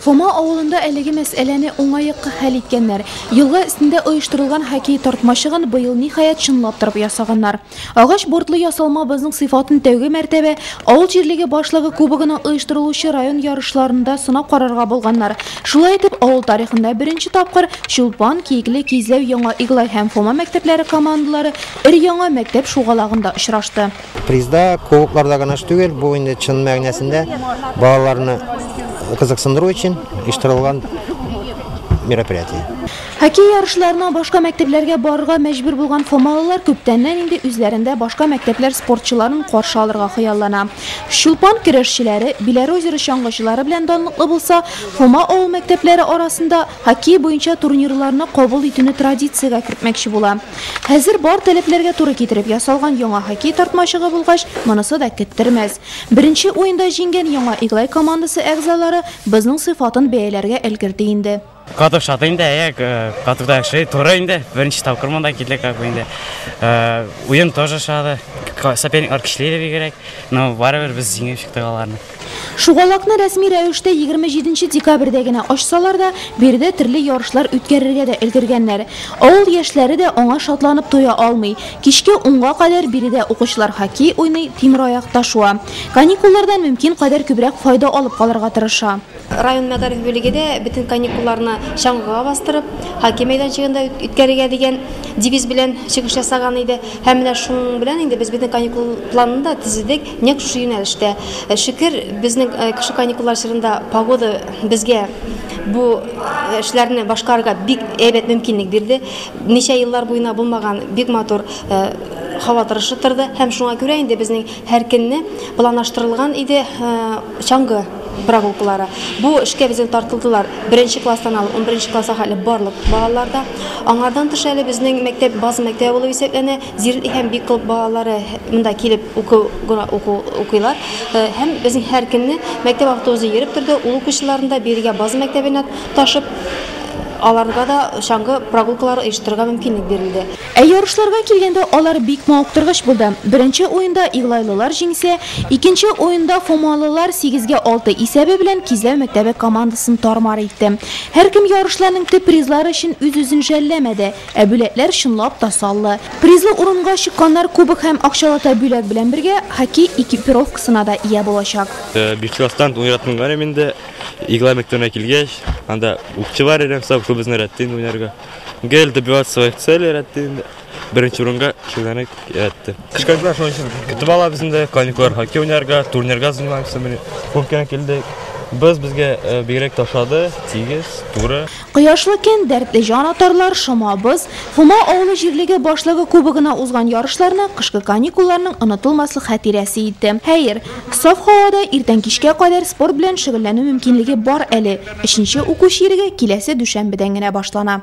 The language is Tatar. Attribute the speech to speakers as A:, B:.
A: Фома авылында әлеге мәсьәләне уңай якка хәл иткәннәр. Елга өстендә оештырылган хоккей тартмачыгын быел ниһаять чынлап торып ясаганнар. Агач бортлы ясалма бозның сыйфатын тәүге мәртәбә авыл җирлеге башлыгы кубогына оештырылучы район ярышларында сынап карарга булганнар. Шулай итеп, авыл тарихында беренче тапкыр Чулпан, Киекле, Кизләү, Яңа Иглай һәм Фома мәктәпләре командалары өр-яңа мәктәп шугалагында очрашты.
B: Призда, кубокларда гына түгел, бу инде чын мәгънәсендә балаларны кызыксындыру өчен оештырылган мероприятие.
A: Хоккей ярышларына башка мәктәпләргә барырга мәҗбүр булган фомалылар күптәннән инде үзләрендә башка мәктәпләр спортчыларын каршы алырга хыяллана. Чулпан көрәшчеләре, Биләр-Озеро чаңгычылары белән данлыклы булса, Фома авыл мәктәпләре арасында хоккей буенча турнирларны кабул итүне традициягә кертмәкче була. Хәзер бар таләпләргә туры китереп ясалган яңа хоккей тартмачыгы булгач, монысы да көттермәс. Беренче уенда җиңгән Яңа Иглай командасы әгъзалары бозның сыйфатын бәяләргә өлгерде инде.
C: Катык шаты инде, әйе, катыкта яхшы, туры инде. Беренче тапкыр монда килдек, как бы инде. Уен тоже шады. Соперниклар көчле иде бигрәк, но барыбер без җиңеп чыктык аларны.
A: Шугалакны рәсми рәвештә 27 декабрьдә генә ачсалар да, биредә төрле ярышлар үткәрергә дә өлгергәннәр. Авыл яшьләре дә аңа шатланып туя алмый. Кичке 10-га кадәр биредә укучылар хоккей уйный, тимераякта шуа. Каникуллардан мөмкин кадәр күбрәк файда алып калырга тырыша.
D: Район мәгариф бүлеге дә бөтен каникулларны чаңгыга бастырып, хоккей мәйданчыгында үткәрергә дигән девиз белән чыгыш ясаган иде. Һәм менә шуның белән инде без бөтен каникул планын да төзедек, нәкъ шушы юнәлештә. Шөкер, безнең кышкы каникуллар чорында погода безгә бу эшләрне башкарырга бик әйбәт мөмкинлек бирде. Ничә еллар буена булмаган бик матур һава торышы торды һәм шуңа күрә инде безнең һәр көнне планлаштырылган иде чаңгы прогулкалары. Бу эшкә безнең тартылдылар беренче класстан алып 11 класска хәтле барлык балалар да. Аңардан тыш әле безнең мәктәп база мәктәбе булып исәпләнә. Зирекле һәм бик күп балалары монда килеп укыйлар. Һәм безнең һәр көнне мәктәп автобусы йөреп торды. Ул укучыларын да бирегә база мәктәбенә ташып, аларга да чаңгы прогулкалары оештырырга мөмкинлек бирелде.
A: Ә ярышларга килгәндә алар бик мавыктыргыч булды. Беренче уенда иглайлылар җиңсә, икенче уенда фомалылар 8-6 исәбе белән Кизләү мәктәбе командасын тармар итте. Һәркем ярышларның төп призлары өчен үз-үзен жәлләмәде, ә бүләкләр чынлап та саллы. Призлы урынга чыкканнар кубок һәм акчалата бүләк белән бергә хоккей экипировкасына да ия булачак.
E: 5 класстан уйнатмыйм инде. Иглай мәктәбенә килгәч, анда укчы бар иде, шул безне рәтте инде уйнарга. Гел добиваться своих целей рәтте инде. Беренче урынга шөгыльләнеп рәтте. Кышкы каникуллар шуның өчен көтеп алабыз инде, каникуллар хоккей уйнарга, турнирга занимаемся, менә Фомкина килдек. Без безгә бигрәк ташады, тигез, туры.
A: Кояшлы көн, дәртле җан атарлар, шома боз. Фома авылы җирлеге башлыгы кубогына узган ярышларны кышкы каникулларның онытылмаслык хатирәсе итте. Хәер, саф һавада иртән кичкә кадәр спорт белән шөгыльләнү мөмкинлеге бар әле. Өченче уку чиреге киләсе дүшәмбедән генә башлана.